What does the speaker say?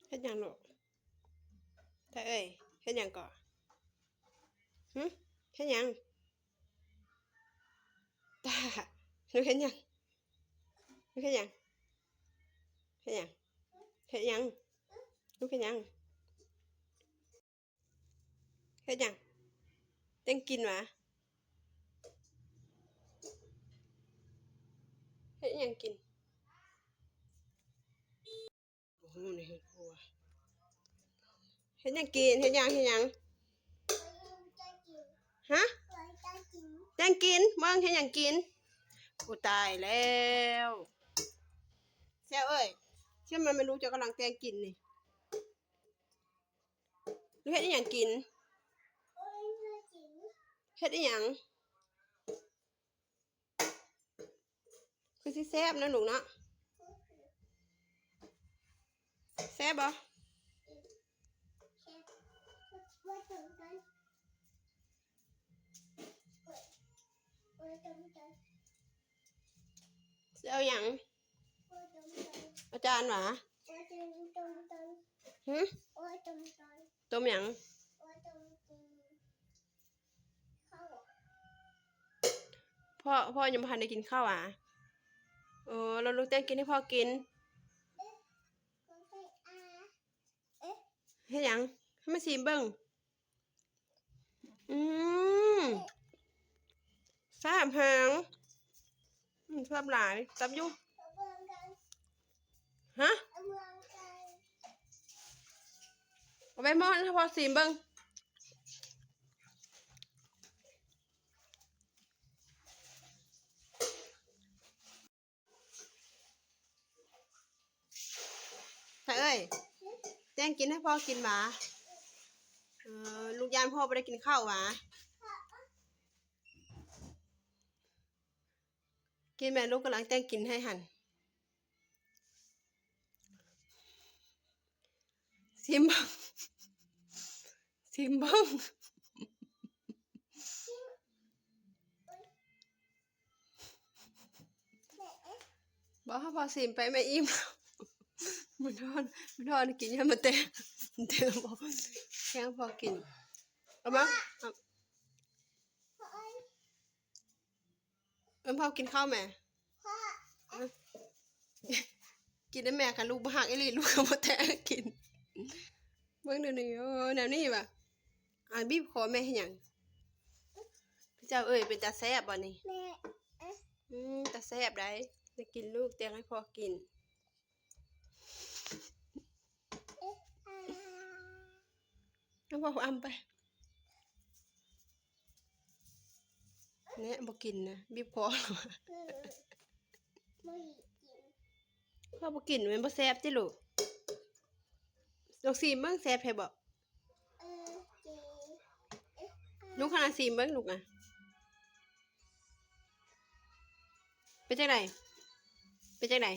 ເຮັດຫຍັງລູກ? ຕາເອີຍ ເຮັດຫຍັງເກາະ? ຫຶ? ເຮັດຫຍັງ? ຕາ ລູກເຮັດຫຍັງ? ລູກເຮັດຫຍັງ? ເຮັດຫຍັງ? ເຮັດຫຍັງ? ລູກເຮັດຫຍັງ? ເຮັດຫຍັງ? ແຕ່ງກິນຫວາ? ເຮັດຫຍັງກິນ? ບໍ່ຮູ້ໃນເຮືອນຄົວ. ເຮັດຫຍັງກິນ? ເຮັດຫຍັງ? ເຮັດຫຍັງ? ຮະ? ແຕ່ງກິນ. ເບິ່ງເຮັດຫຍັງກິນ? ໂອ້ ຕາຍແລ້ວ ແຊວເອີຍ ເຊື່ອມັນແມ່ນລູກເຈົ້າກຳລັງແຕ່ງກິນນີ້. ເຮັດອີ່ຫຍັງກິນ? ເຮັດອີ່ຫຍັງ? ຄືຊິແຊບເນາະລູກເນາະ. ແຊບບໍ່? ຊິເອົາຫຍັງ? ເອົາຈານຫວາ? ຫຶ? ຕົ້ມຫຍັງ? ພໍ່ ພໍ່ຍັງບໍ່ທັນໄດ້ກິນເຂົ້າຫວາ? ເອີ ແລ້ວລູກແຕ່ງກິນໃຫ້ພໍ່ກິນ. ເຮັດຫຍັງ? ໃຫ້ມາຊີມເບິ່ງ. ອືມ ແຊບແຮງ. ອືມ ແຊບຫຼາຍ. ແຊບຢູ່. ຮະ? ເອົາໄປໝໍ້ໃຫ້ພໍ່ຊີມເບິ່ງ. ຕາເອີຍ ແຕ່ງກິນໃຫ້ພໍ່ກິນຫວາ? ເອີ ລູກຢ້ານພໍ່ບໍ່ໄດ້ກິນເຂົ້າຫວາ? ກິນແມ່ ລູກກຳລັງແຕ່ງກິນໃຫ້ຫັ້ນ. ຊີມເບິ່ງ ຊີມເບິ່ງ. ບໍ່ ພໍ່ຊີມໄປ ແມ່ອີ່ມ. ມັນຮ້ອນ ມັນຮ້ອນ ກິນຫຍັງມາແຕ່ ແຕ່ບໍ່ ແຕ່ງໃຫ້ພໍ່ກິນ. ເອົາມາ ເອົາ ເອີ້ນພໍ່ກິນເຂົ້າແມ່. ກິນນຳແມ່ ຄັນລູກບໍ່ຮັກອີ່ຫຼີ ລູກກະບໍ່ແຕະໃຫ້ກິນ. ເບິ່ງດູນີ້ ໂອ້ ແນວນີ້ຫວາ? ອ່າ ບີບຄໍແມ່ເຮັດຫຍັງ? ເຈົ້າເອີຍ ເປັນຕາແຊບບໍ່ນີ້? ອືມ ຕາແຊບໃດ໋ ໄດ້ກິນລູກ ແຕ່ງໃຫ້ພໍ່ກິນ. ເອົາ ເອົາ ເອົາໄປ. ແນະ ບໍ່ກິນນະ ບີບຄໍ. ພໍ່ບໍ່ກິນ ແມ່ນບໍ່ແຊບຕິລູກ? ລອງຊີມເບິ່ງ ແຊບແທ້ບໍ່? ລູກ ຂະໜາດຊີມເບິ່ງລູກນະ. ເປັນຈັ່ງໃດ? ເປັນຈັ່ງໃດ?